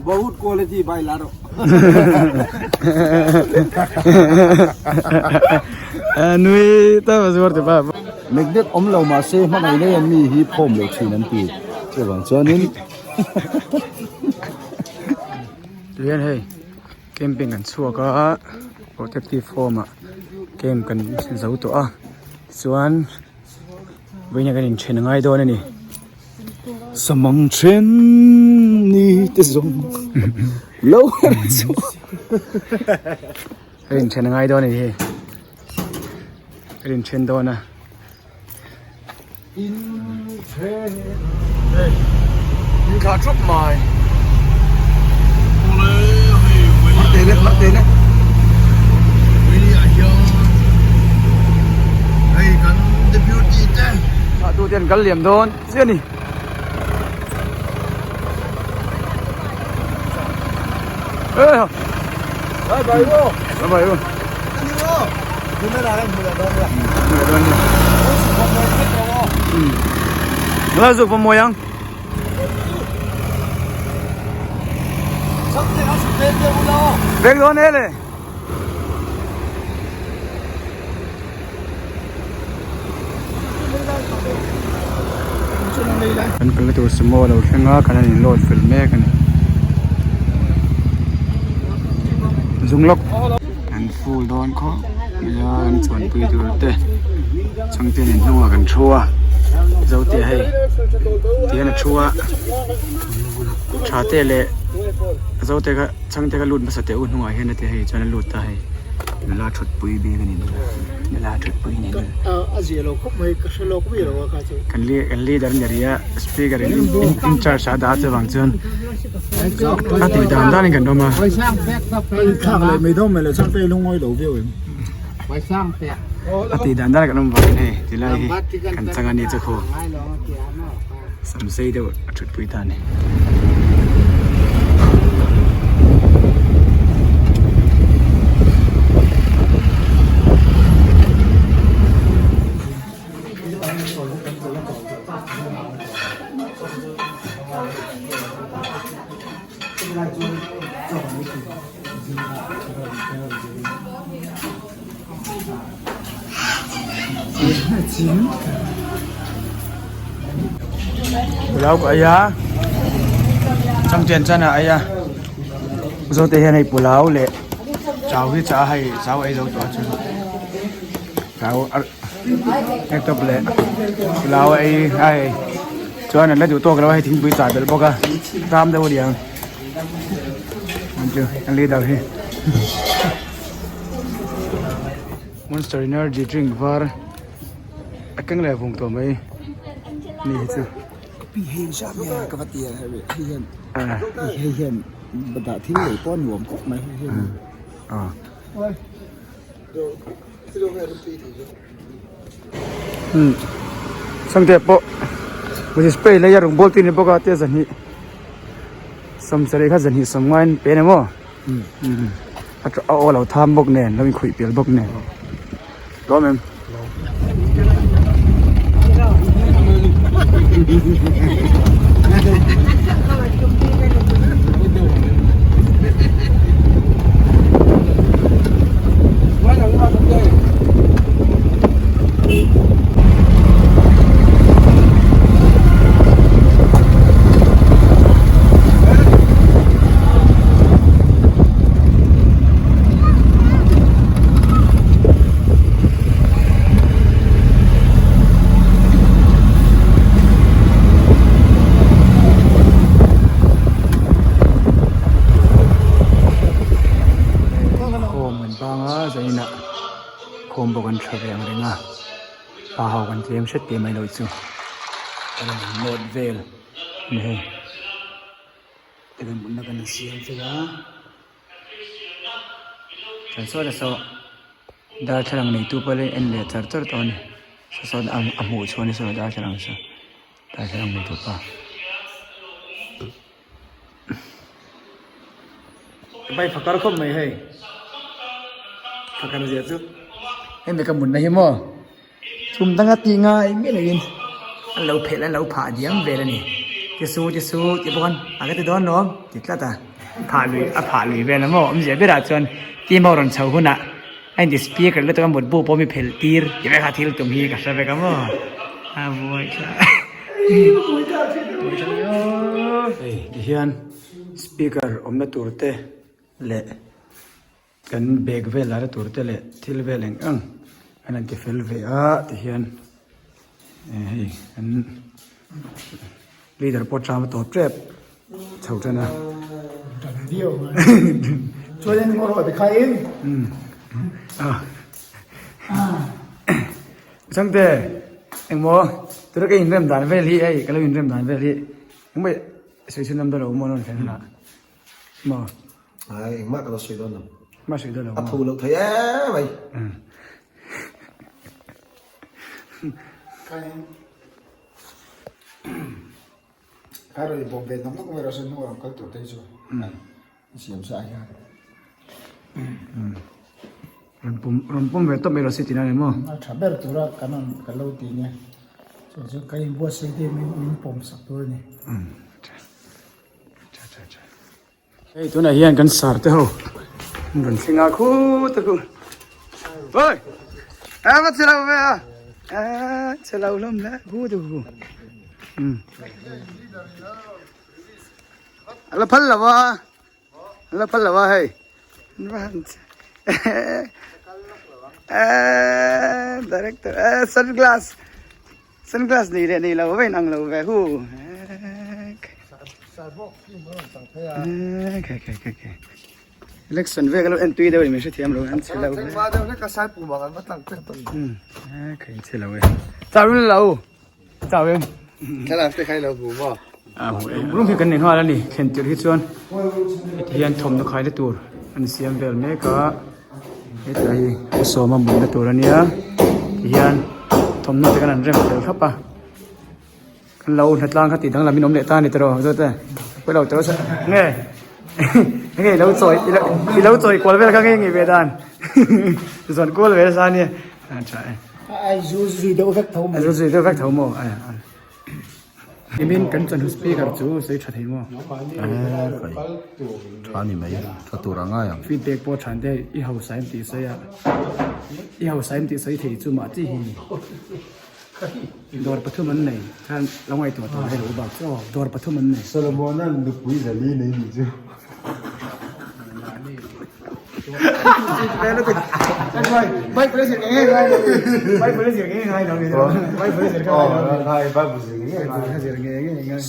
Bahut quality bai la rawh. Nui ta ma zuar te pa. Magnet awm lo mahse hmangaih nei an mi hi phawm lo thin an ti. Chuvang chuanin. Tihian hei camping an chhuak a protective form ah camp kan zo tawh a tichuan vawiin kan inthen a ngai dawn a ni. Samang then ni te zawng lo her chhuak. Kan inthen a ngai dawn a ni hei kan inthen dawn a. Inthen. Hei in thlah thup mai. Thlah tu te an kal liam dawn chiah a ni. Bye bye wo. Bye bye wo. Nula zuk pa mawi ang. Vek dawn e le. Kan kalna tur sumo a lo thleng a kan han in load fel mek a ni zung lawk an full dawn khawp mai a an chuanpui tur te changte nen hnungah kan thu a zote hei tihian a thu a tha te leh zote kha changte kha lut hmasa teh u hnungah hian a ti hei chuan a lut ta hei nula thutpui bik a ni nula thutpui ni kan kan leader ni rih a speaker in in charge a dah chuvang chuan a tih dan dan in kan awm a. A tih dan dan kan awm vangin hei tilai hi kan chang a ni chu khaw sam sei deuh a thutpui ta a ni. Pulau ka ei a changtian chan ah a ei a zawte hian hei pulau leh chau hi chah a hei chau a ei zo tawh a chuan chau a laptop leh pulau a ei a hei chuan an la duh tawk lo a hei thingpui chah belh bawk a ram deuh a ni ang chu an leader hi. Monster energy drink var a keng leh vung tawh mai ni hi chu. Pi hei zat nge ka va ti a hei hian hei hian dah thil lei pawh a nuam khawp mai hei hian. Sangte pawh display lei a rawng bawl tih a ni bawk a tia zahnih sawmsarih kha zahnih sawm ngaiin pe a ni maw. A aw lo tham bawk nen lo inkhuih pial bawk nen lawm em. Khawm an bang a zaninah khawm bawk an tha ve ang reng a pa ho kan tlem hret teh mai loh chu a rawn in nawt vel a ni hei eng mutna kan siam fel a chuan saw te saw darthlalang neitu pawh la en leh char char tawh a ni saw saw a hmuh chhuah a ni saw darthlalang saw darthlalang neitu pa. Bai phakar khawp mai hei phakar zia chu hemi ka munna hi maw chum danga tih ngai miah loin an lo phelh an lo phah diam vel a ni. Ti su ti su ti bawk an a ka ti dawn lawm ti tlat a phah lui a phah lui vel a maw awmzia berah chuan team ho rawn chho hunah a inti speaker lutuk a mutbu pawh mi phelh tir ti vek a thil tum hi ka hre vek a maw a buai thlak hei tihian speaker awmna tur te leh kan bag vel lana tur te leh thil vel eng ang an han ti fel ve a tihian hei an leader pawh tlam a tawp tep chho tan a. Changte engmaw tuna ka inrem dan vel hi hei ka lo inrem dan vel hi engmah sawi chhun lam dawn lo maw a rawn thlen hunah maw. Ai engmah ka lo sawi dawn lo. Engmah sawi dawn lo. A tho loh thei em mai. Kha rawn inbawm ve nawk nawk mai rawh se hnu ah kal tur te hi chu siam sa hian. Rawn pum rawn pum ve tawp mai rawh se tih na ni maw? A tha ber tura kan rawn ka lo ti nia. Chu chu ka inbuatsaih te min min pawm sak tur a ni. Tha tha tha. Hei tunah hian kan sar te ho an rawn thleng a khut a khu oi a va che lo ve a a che lo hlawm le khu te khu um a la phal lo a a la phal lo a hei an va han che director sunglass Sunglass nei leh nei lo a va inang lo ve hu. Election vel ka lo en tui deuh a ni min hrethiam lo an chhe lo hle. Ka in chhe lo e. Chau in lo. Chau em. Thlalak te kha i lo hmu maw? A hmu e. Room hi kan nei nghal a ni. Thlen tirh hi chuan heti hian thawmhnaw khaina tur an siam vel mek a. Hetlai hi a sawma mutna tur a nia tihian thawmhnaw te kan han rem fel thlap a kan lo hnatlang kha tih danglam in awm leh ta a ni tiraw zawt e pawilo tiraw sa nge nge ilo chawi ilo ilo chawi kual vel kha nge nge ve dan zawn kual ve nasa a nia a tha e a zu zui deuh vek tho a zu zui deuh vek tho maw a. Nimin kan chawhnu speaker chu sawi tha thei maw? Tha ni mai, tha tur a ngai ang. Feedback pawh than te i hausa em tih sawi a, i hausa em tih sawi thei chu mah chi hi ni. Dawr pathum an nei, khan lo ngaihtuah tawh hei lo bak chu aw, dawr pathum an nei. Solomon-a'n nupui zali nei nih chu.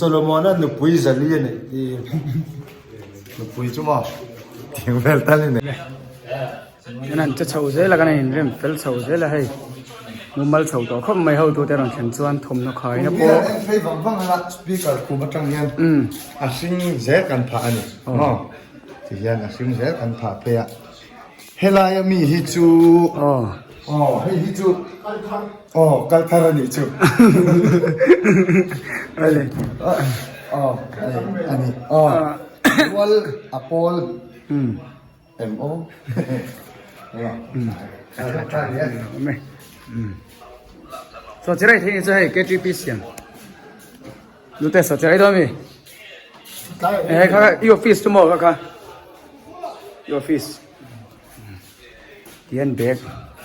Solomona nupui zali a neih tir nupui chu maw tiang vel tal a nei. Kan han che chho zel a kan han inrem fel chho zel a hei mumal chho tawh khawp mai hotu te rawn thlen chuan thawmhnaw khaina pawh Phei vang vang a speaker khum atang hian a hring zel kan phah a ni maw. Ti hian a hring zel kan phah phei a, helai a mi hi chu aw hei hi chu aw kal thar a nih chu aw a ni aw rual a pawl em aw saw chirai thei ni chu hei ktp siam. Nute sa chai dawn mi. Eh kha i office chu maw kha kha. I office. Tian bag.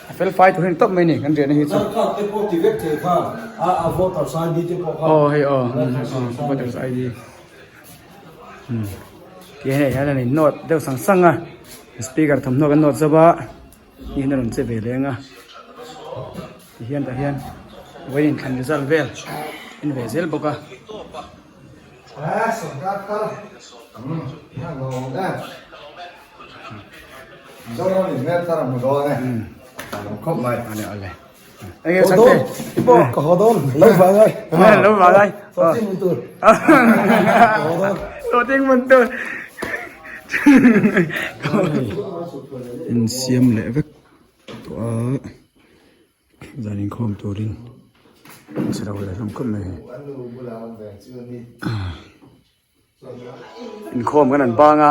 A fel fai tur hin top mai ni kan riahna hi chu. Card te pawh ti vek thei kha a a voters ID te pawh kha. Aw hei aw voters ID. Tian hei hian an in nawt deuh sang sang a. Speaker thawmhnaw kan nawt zo a. Ni hian a rawn che ve leng a tihian tah hian vawiin thlan result vel en ve zel bawk a. Insiam leh vek tawh a zan inkhawm turin an che lo leh hlawm khawp mai hei inkhawm kan an bang a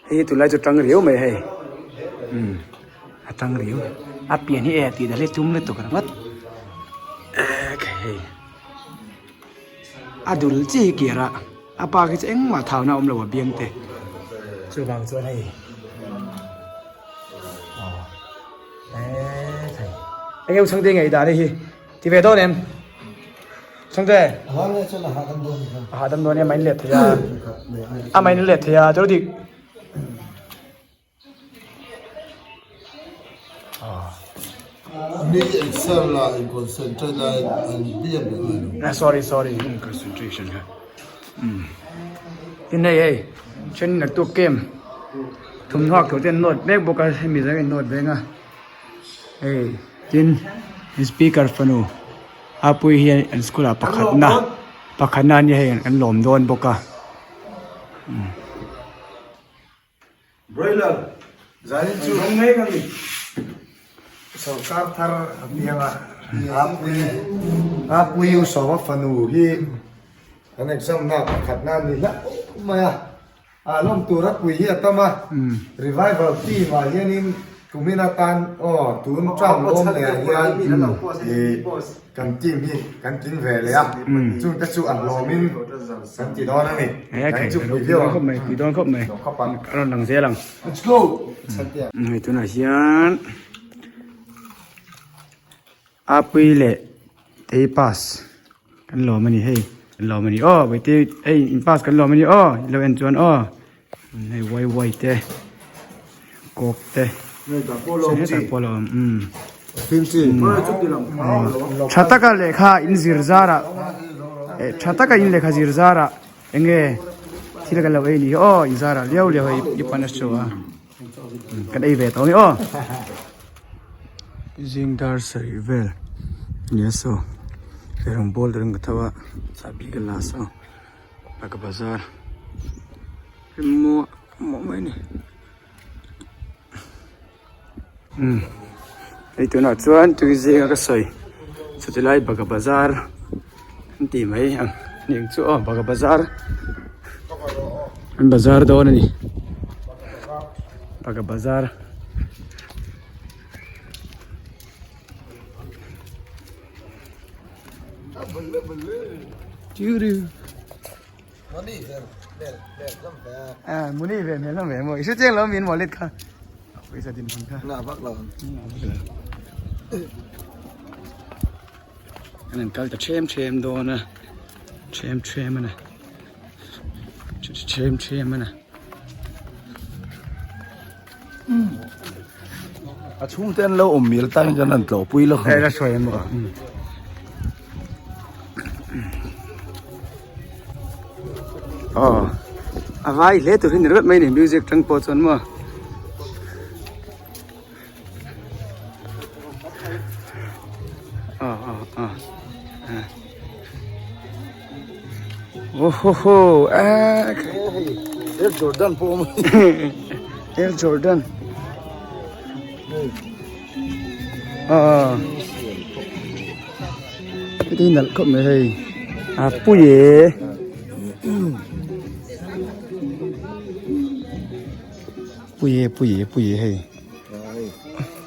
hei hi tunlai chu tang riau mai hei umm a tang riau a pian hi e tih dah hi tum lutuk ringawt hei. A dul chi hi kiar a, a pa khi chu engmah thauna a awm lo a biang te. Chuvang chuan hei aw eee thei. Enge u Chhangte ngaih dan hi ti ve dawn em? Chhangte. A hahdam dawn nia, a main let thei a. A main let thei a, chu dik. Mi excel la in concentrate la an biam reng a ni. Ah sorry sorry in concentration kha. Um. Tin hei hei then naktuk game thawmhnaw tur te an nawt mek bawk a hemi zang in nawt veng a. Hei tin speaker fanu a pui hian an school ah pakhatna pakhatna ania hei an lawm dawn bawk a. Um. Broiler zanin chu sorkar thar a piang a, Apui Apui U Sawma fanu hi kan exam na pakhat na ni hlauh mai a, a lawm tur a pui hi a tam a, revival team ah hianin kumin atan aw tun term lawm leh ah hian ih kan team hi kan tling ve leh a, chungte chu a hlawmin kan ti dawn a ni. Kan chu pui viau ang. Pui dawn khawp mai. A rawn lang zel ang. Let's go! Hei tunah hian Apui leh Tei pass kan lawm a ni hei kan lawm a ni aw Bawihtei hei in pass kan lawm a ni aw i lo en chuan aw hei wai wai te kawk te hetah pawh a lo awm umm tha taka lehkha in zir zarah tha taka in lehkha zir zarah eng nge thil kan lo ei ni hi aw in zarah liau liau hei i pan a show a kan ei ve tawh ang e aw zing dar sarih vel nia saw eirawng bawl turin ka tho a chahbi ka la saw ka bazar maw maw mai a ni. Umm hei tunah chuan tui zinga ka sawi chuti lai baga bazar an tih mai ang eng chu aw baga bazar an bazar dawn a ni baga bazar. Muni ve hmel hlawm ve maw i hre chiang lo min wallet kha pawisa din hmun kha na vak lo an an kal ta them them dawn a them them a ni them them a ni a chhungte an lo awm mil tan hian an tlawh pui lo hei la hruai an bawk a aw a vai hle tur hi ni ringawt mai ni music tang pawh chuan maw aw aw aw Oh ho ho eh Air Jordan pawh awm Air Jordan ah cái nalh khawp mai hei a pui e pui e pui e pui e hei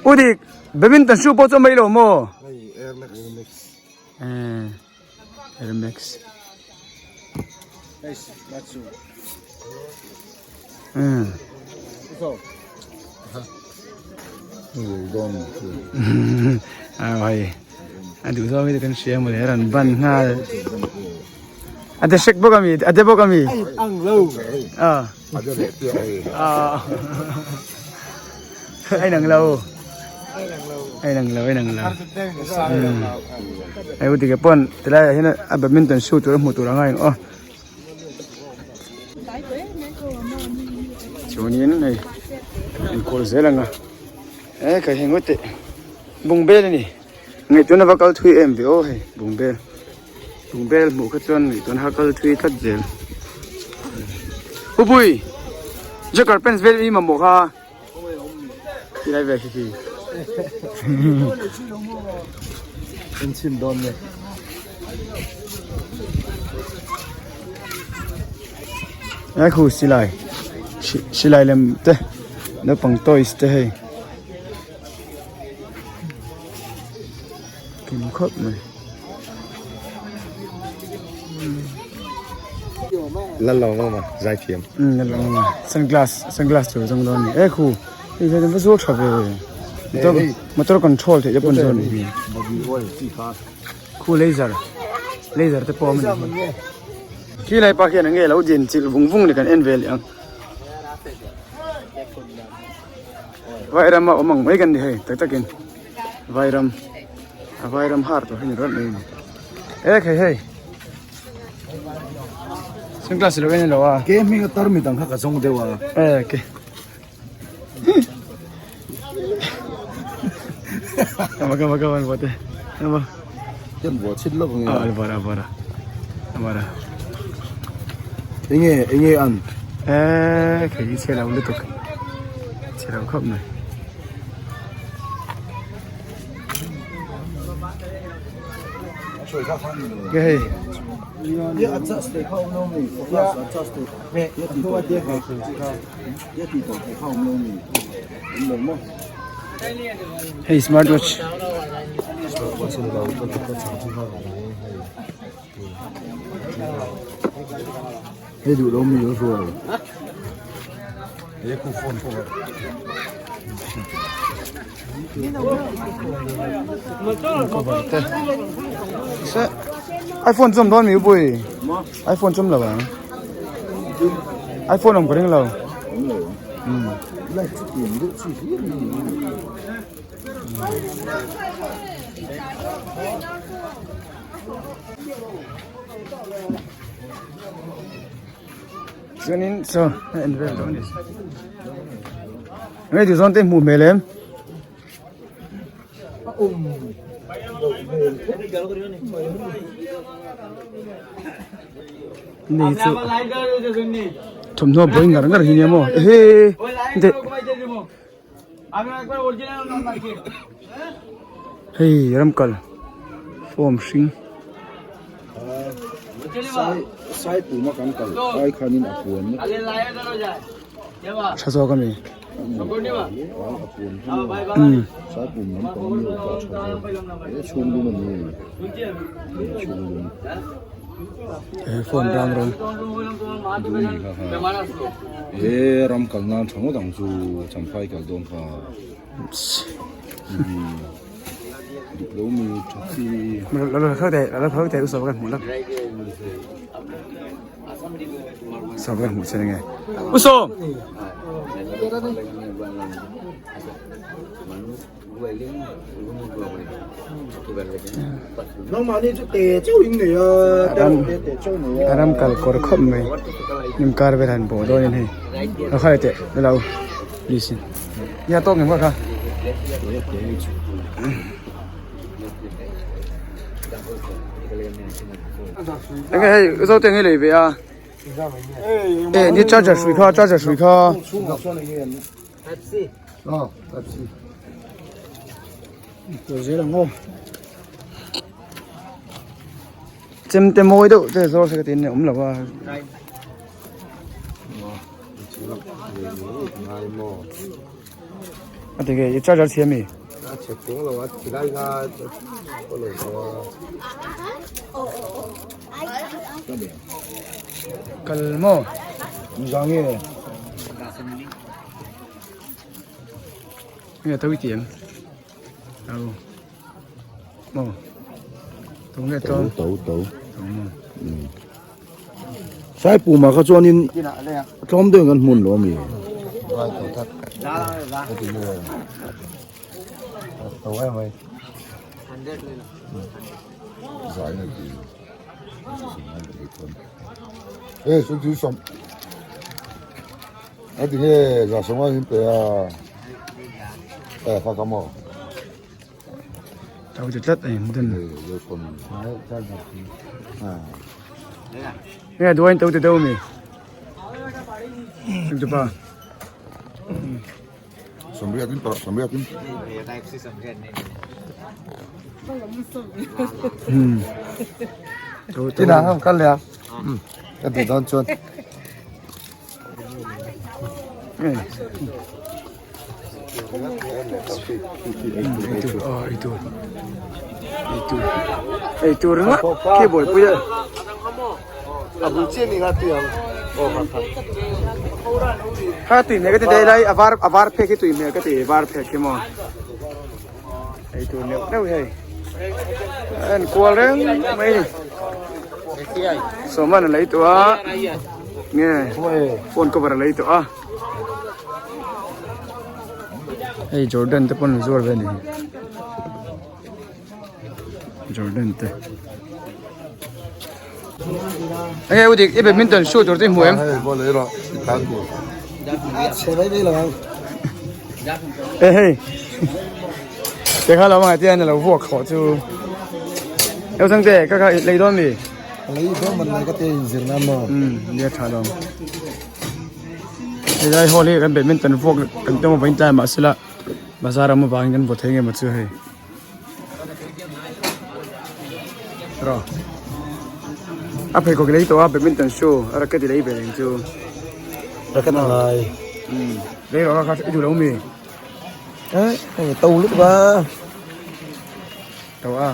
u dik badminton shoe pawh chu a mai lo maw Air Max Air Max. Hei a duh zawng hi kan hria mawle a rawn ban nghal a de hrek bawk ami a de bawk ami a inang lo a inang lo a inang lo hei ute pawn tilai ah hian a badminton shoe tur a hmuh tur a ngai ang aw chuanin hei inkawl zel ang a e ka hei ngawt teh bungbel a ni ngaihtuahna va kal thui em ve aw hei bungbel. Bungbel hmuh kha chuan ngaihtuahna kha kal thui tlat zel. Pupui! Joker pants vel i mamawh kha. Ti lai ve khi khi. In chim dawn nge. Ai khu silai. Silai lem te. Naupang toys te hei. Kim khawp mai. Lalawmawma zaithiam. Lalawmawma sunglass sunglass tur zawng dawn a ni e khu hei hian va zuar tha ve motor motor control theih te pawh an zuar a nih hi khu laser laser te pawh a awm a nih hi khi lai pa khian enge lo din chilh vung vung ni kan en ve leh ang Vairama awm ang mai kan ni hei tak takin Vairam a Vairam har tawh hi ni rawt mai a ni e khai hei Sunglass lo en lo a. Ke hming a tar mi dang kha ka zawng deuh a. E ke. Kama kama kama bote. Kama. Ken bo chit lo nge. Ah bara bara. Bara. Enge enge an. E ke che lo lutuk. Che lo khop mai. Ke hei. Hei smart watch. Hei duh lo mi lo hruai. Cover te se iPhone chawm dawn mi pui iPhone chawm lo ang iPhone awm ka ring lo chuanin saw a en vel dawn a ni Nge ti zawn te hmuh hmel em? Ni chu thawmhnaw buai ngar ngar hi nia maw ehe de hei ramkal form hring. Sai puma kan kal ai khanin a puan Tha zawk a mi. He phone ram rawng. He ram kal nan tha ngawt ang chu champhai kal dawn kha. Dik lo mi tha chi. Lo lo khau te lo khau te u sawm kan hmuh lak. Sawm kan hmuh chen nge. U sawm. Ram kal kawr khawp mai nim kar vel han bawh dawn in hei a khai teh lo please in nia tawk ngem kha Enge hei zo te nge lei ve a e ni charger hrui kha charger hrui kha Chem te mawi deuh te zawr se ka tin awm lo a. A ti nge i charger chhia mi? A chhe kung lo a ti lai kha a lo zo a. Kal maw? Zang nge? Nge tho i ti em? Tho. Maw? Tho nge tho? Tho tho. Tho maw? Sai puma kha chuanin tlawm deuh in kan hmun lo ami. Tho ti tlat a ni den. Nge duain to ti deuh mi. Chu pa. Samriakin pa samriakin. Tin ang kal leh a. Ka duh dawn chuan. Eitur eitur eitur ringawt khi buaipui a. A bul chiah ni kha tui ang. Kha tui hmel ka ti daih lai a var a var phek hi tui hmel ka ti var phek hi maw ei tur neuh neuh hei a en kual reng mai a ni sawman a lei tawh a nge phone cover a lei tawh a hei Jordan te pawn an zuar ve a ni. Jordan te Enge u dik i badminton shoe tur te i hmu em? Hei ball ei rawh i tan tur. Chhe mai mai lo ang. E hei. Te kha lo ang tian lo vuak khawh chu. Eu chang te ka kha lei dawn mi. Lei dawn man lai ka te in zir na maw. Nia tha lo. Hei lai hall hi kan badminton vuak kan tum a vain tlai mahsela Bazar awm avangin kan vaw thei nge maw chu hei. Rawh. A pheikhawk lei tawh a badminton shoe a racket i lei ve reng chu. Racket a ngai. Lei rawh kha i duh lo mi? Eh, hei to lutuk a. To a.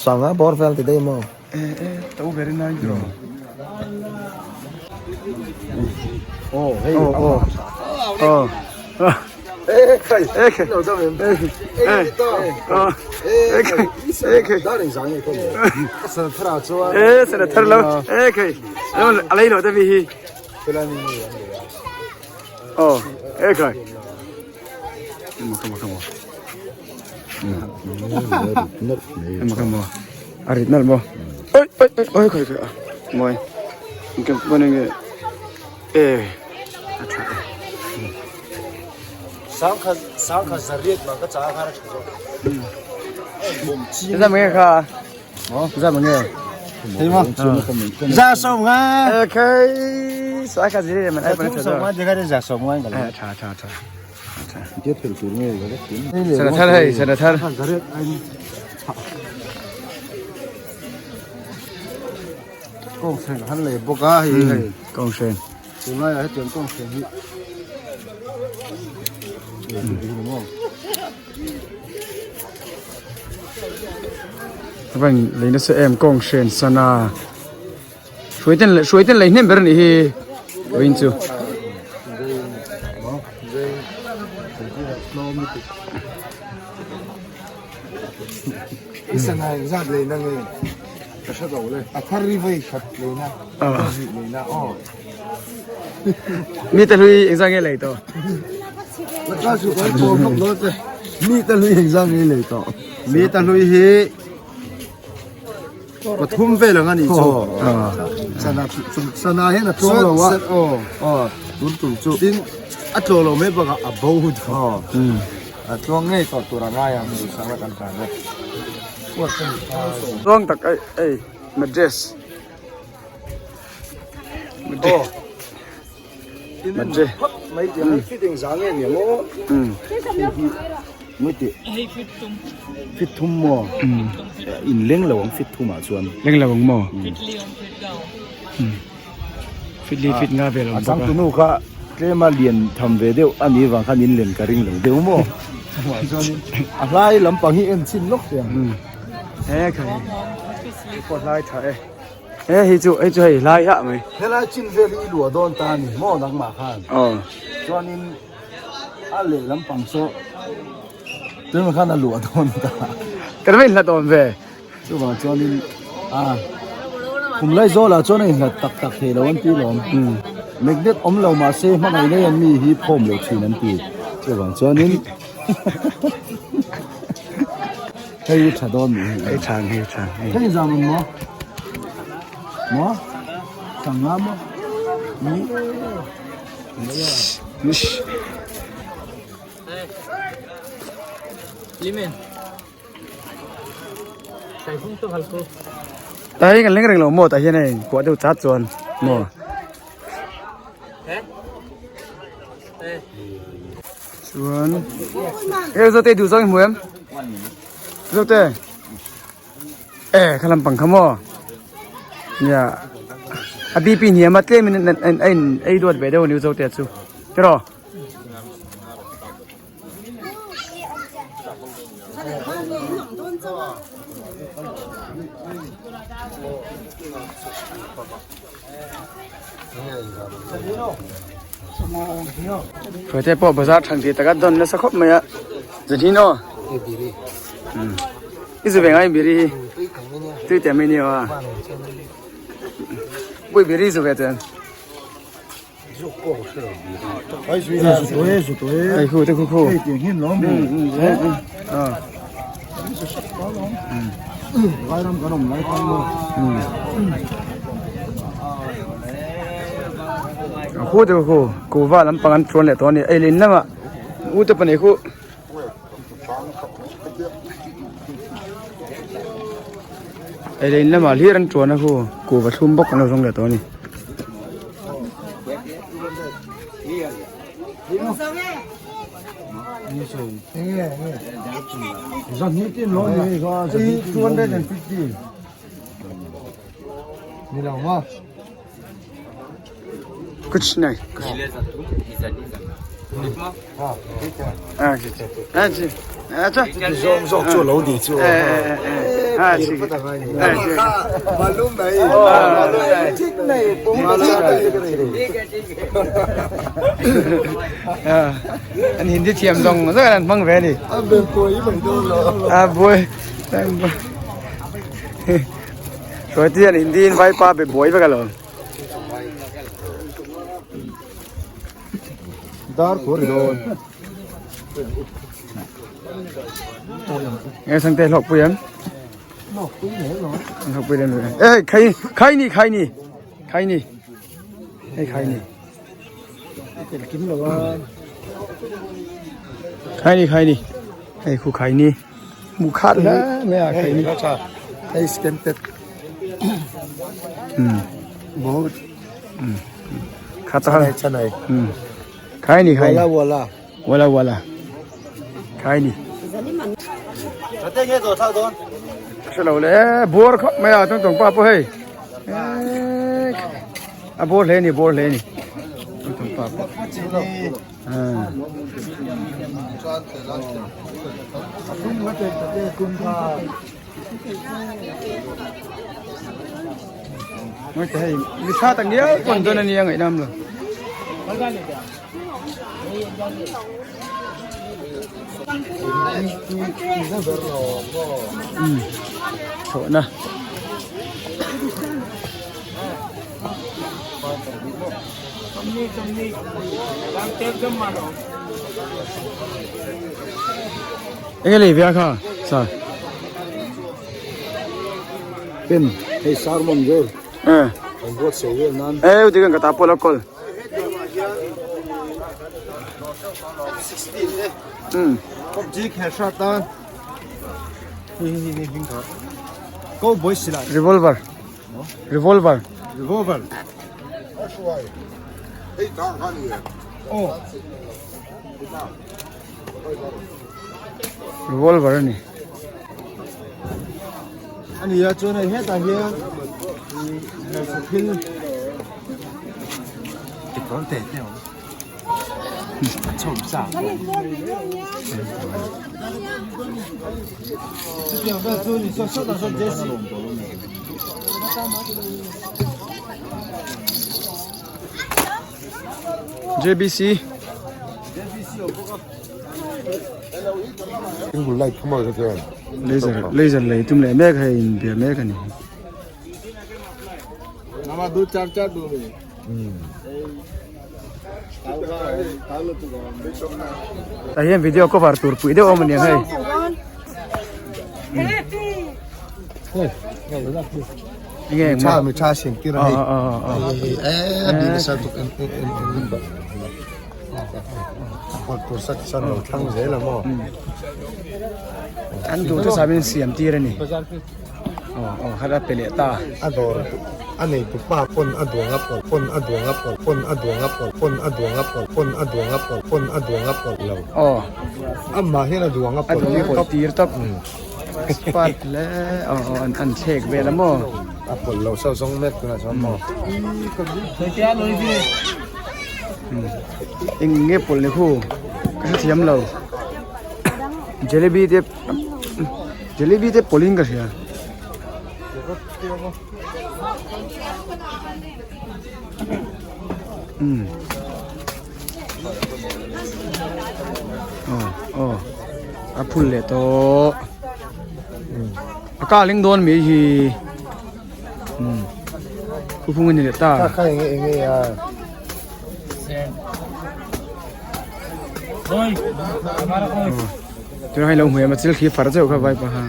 Sanga bawr vel ti daih maw? Eh eh, to ve rin a ni rawh. Oh, hei. Oh, oh. Oh. Eh, khai. Eh, khai. Lo dam em. Eh, oh. Eh, Eh, khai. Eh, khai. Dar in zang e ko. San thara chuan. Eh, sana thar lo. Eh, khai. Lo alai lo te mi hi. Pelani ni ang le. Oh, eh, khai. Mo ka mo ka mo. Mo ka mo. A rit nal mo. Oi, oi, oi, oi, khai khai. Moi. Kem pone nge. Eh. A tha. Sangkha sangkha zariat ma ka cha kha ra tha zo. Za mange kha. Za mange. Thei ma. Za som nga. Eh, khai. Sa kha ziri man ai pone tha. Som nga de ka za som nga ka. Eh, tha tha tha. Ke phel tur nge ga tin. Sana thar hei, sana thar. Zariat ai. Kong sen han le boka hi hei. Kong sen. Tunlai ah hetiang kawng hren hi Avan lei nasa em kawng hren sana hruai ten hruai ten lei hnem ber anih hi vawiin chu. Sana engzat lei na nge ka hre lo le a thar ri vei khat lei na ka zih lei na aw. Mi te hlui engzah nge lei tawh? Mi te hlui engzah nge lei tawh? Mi te hlui hi pathum vel ang a nih chu. Sana sana hian a tluang lo a. Aw tun tum chu. Tin a tluang lo mai bakah a bo tawh. A tluang ngei tawh tur a ngai ang duhsakna kan tlan e. Tluang tak ei ei madress. Oh. Madre. Mai ti hai fitting zang nge ni mo. Mai ti. Fit thum mo. In leng lo ang fit thum ah chuan. Leng lo ang mo. Fit li fit nga ve lo. A chang tu nu kha tlema lian tham ve deuh ani wang khan in len ka ring lo deuh mo. Chuan a hlai lampang hi en chin lawk tiang. He khai. Pawh hlai tha e. He hi chu hei chu hei hlai hah mai. Helai chin vel hi i luah dawn ta a ni maw nangmah khan. Aw. Chuanin a leh lampang saw tunah khan a luah dawn ta. Kan va inhlat awm ve. Chuvang chuanin a khum lai zawlah chuan a inhlat tak tak thei lo an ti lawm. Magnet awm lo mahse hmangaih nei an mi hi phawm lo thin an ti. Chuvang chuanin Hei hi tha dawn nih hei. Hei tha hei tha hei. Hei zam ang maw? Maw? Tang nga maw? Ni. Nish. Limen. Ta hi kan leng reng lo maw tah hian hei kuah deuh chat chuan maw. Chuan hei zote duh zawng i hmu em zote e kha lampang kha maw nia a bp hniam a tlem in a in ei duat ve deuh a ni zote chu tiraw. Hruaite pawh bazar than tih taka dawn nasa khawp mai a zahni naw i zu ve ngai biri hi tui teh mai ni aw a pui biri zu ve chuan hei khu te khu khu Khu te khu kuhva lampang an tluan leh tawh a ni ei leh in lamah u te pahnih khu ei leh in lamah hlir an tuan a khu kuhva thlum bawk an lo zawng leh tawh a ni. Kuch nahi An Hindi thiam zawng zawng an hmang ve a ni. A buai. Hruaiti hian Hindi in vaipa be buai vek alawm. Dar tur ri dawn. Nghe sang te hlawk pui em? Hlawk pui lem lo. Hlawk pui lem lo. Ê khai khai ni khai ni. Khai ni. Hei khai ni. Tel kim lo a. Khai ni khai ni. Hei khu khai ni. Mu khat hle mai a khai ni. Hei scan pad. Bahut. Khat a. Chanai. Khai ni khai ni. Wala wala. Wala wala. Khai ni. Hre lo le bur khawp mai a tung tung pa pawh hei. A bur hle ni bur hle ni. Tung tung pa pawh. Ngoi te hei mi tha tak ngial pawn dawn ania ngaihnam lo. Thawhna. Enge lei ve a kha sir. Pen hei sermon vel. Eh. Kan buat sei vel nan. Eh u tikan ka ta pawh la kawl. Um. PUBG khel hrat tan. Hi hi hi hing kha. Cowboy silai. Revolver. Revolver. Revolver. Oh. Revolver ani. Ani a chuan hei hetah hian hmeichhe thil kekawr te te a awm a chhawm sa chutiang vel chu ni saw sawtah sawn Jessie JBC Laser laser lei tum leh mek hei in bia mek ani. Tah hian video cover tur pui deuh awm aniang hei. Enge Tha mi tha sin tir a hei. Eh bi nasa tuk en en en ba. Hot tur sak san lo thlang zel a maw. An duh chu samin siam tir a ni. Aw aw khat a pe leh ta. A dawr a nei tu pa pawn a duang a pawlh pawn a duang a pawlh pawn a duang a pawlh pawn a duang a pawlh pawn a duang a pawlh pawn a duang a pawlh lo. Aw. Amah hian a duang a A duang a pawlh tir tawp. Expert hle aw aw an an thlek vel a maw. A pawlh lo sa zawng mek tunah chuan maw. Eng nge pawlh ni khu ka hrethiam lo. Jalebi te jalebi te pawlhin ka hria. Umm aw aw a phul leh tawh a kal eng dawn mai hi umm khawphung a ni leh ta. Tuna hei lo hmuh em a chil khi far zeuh kha vai paha.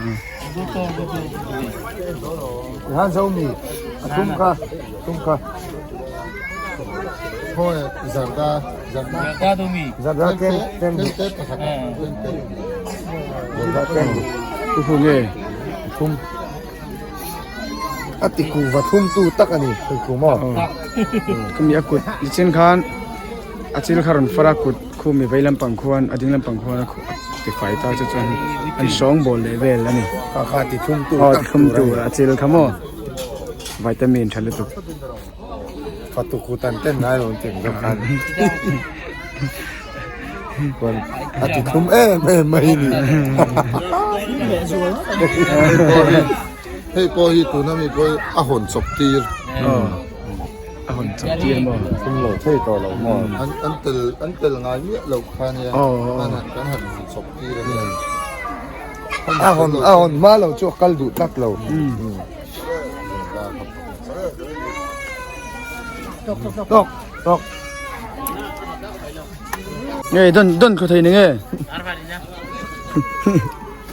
Han zo mi a thum kha thum kha Thôi zarda zarda zarda ken ken zarda ken Pu hu nge thum a ti ku va thum tu tak ani hei ku maw Kami a kut nichin khan a chil kha rawn far a kut khu mi vei lampang khuan a ding lampang khuan a ti fai ta chu chuan an sawng bawl leh vel a ni. Kha kha ti thum tu tak thum tu a chil kha maw vitamin tha lutuk. Fatu kut an ten ngai lo an ti ang zawk khan. Chuan a ti thlum em em mai a ni. Hei pawh hi tuna mi pawh hi a hawn chawp tir. A hawn chawp tir maw? Thlum lo thei tawh lo maw? An an tel an tel ngai miah loh kha nia. An han kan han hawn chawp tir a nia. A hawn a hawn hma lo chu a kal duh tak lo. Tawk tawk. Nge don don khaw thei ni nge?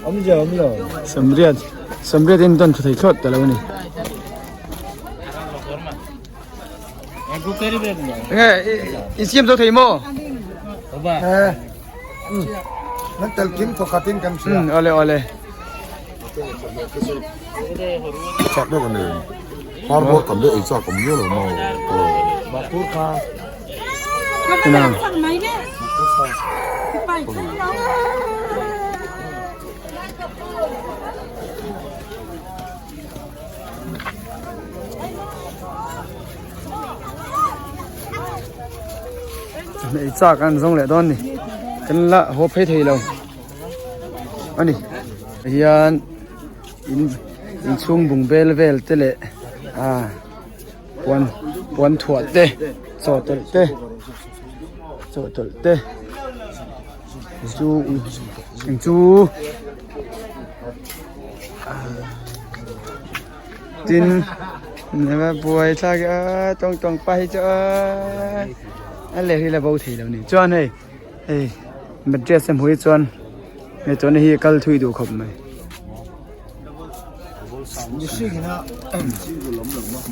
Awm zia awm lo. Samriat Samriat in don khaw thei thlawt ta lo a ni. Nge i siam zo thei maw? Eh. Nan tel kim thaw khat in kan hria. Awle awle. Chak deuh a ni. Harbor tam deuh ei chak awm miau lo maw? Bapur kha. Ei chak an zawng leh dawn ni kan la haw phei thei lo a ni hian in inchhung bung bel vel te leh ah Puan puan thuah te chawhtawlh te chawhtawlh te chu eng chu tin buai thlak a tawng tawng pa hi chu a leh hi la bo thei lo ni chuan hei hei mattress a hmuh hi chuan hei chuan hei hi kal thui duh khawp mai. Mihring ina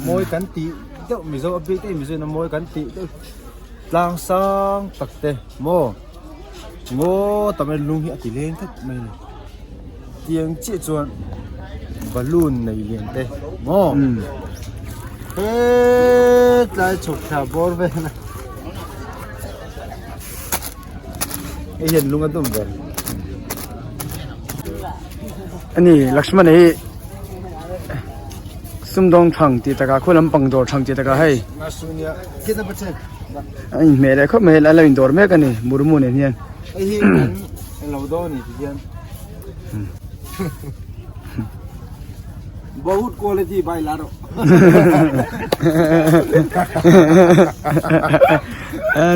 mawi kan tih deuh mizo a bik daih mizo ina mawi kan tih deuh tlang sang tak te maw ngaw tam e lung hi a ti leng tlat mai a ni tiang chiah chuan balloon nei lian te maw hetlai chhuk thla bawr vel a hei hian lung a dum ber. Ani Lakshmana hi sumdawng thang tih takah khaw lampang dawr thang tih takah hei a inhmeh leh khawp mai a lo indawr mek a ni murmu nen hian. Bahut quality bai la rawh.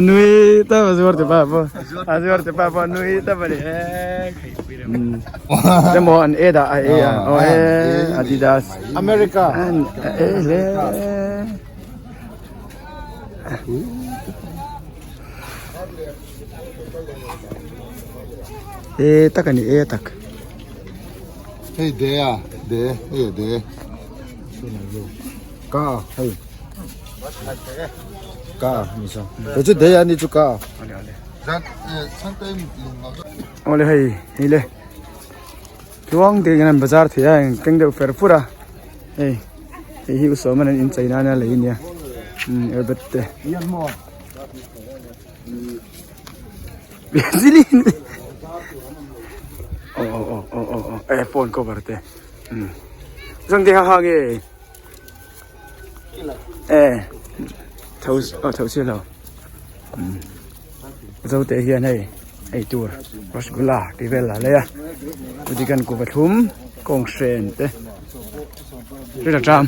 Nui ta ba zuar te pa pawh a zuar te pa pawh nui ta ba le te mo an e da a e a o e Adidas America an e le e tak ani e tak Hei de a de hei a de ka hei ka ni sa to chu de ani chu ka zan chhangte lung a awle hei hei le tluang te hian an bazar thei a keng deuh fer fur a hei hei hi usawm an in chei nana lei ania umm earbud te aw aw aw aw aw aw eh phone cover te umm zang te ha ha nge eh tho aw tho si lo umm zo te hian hei ei tur rasgulla tih vel a lei a chuti kan kuva thlum kawng hren te ri la tram.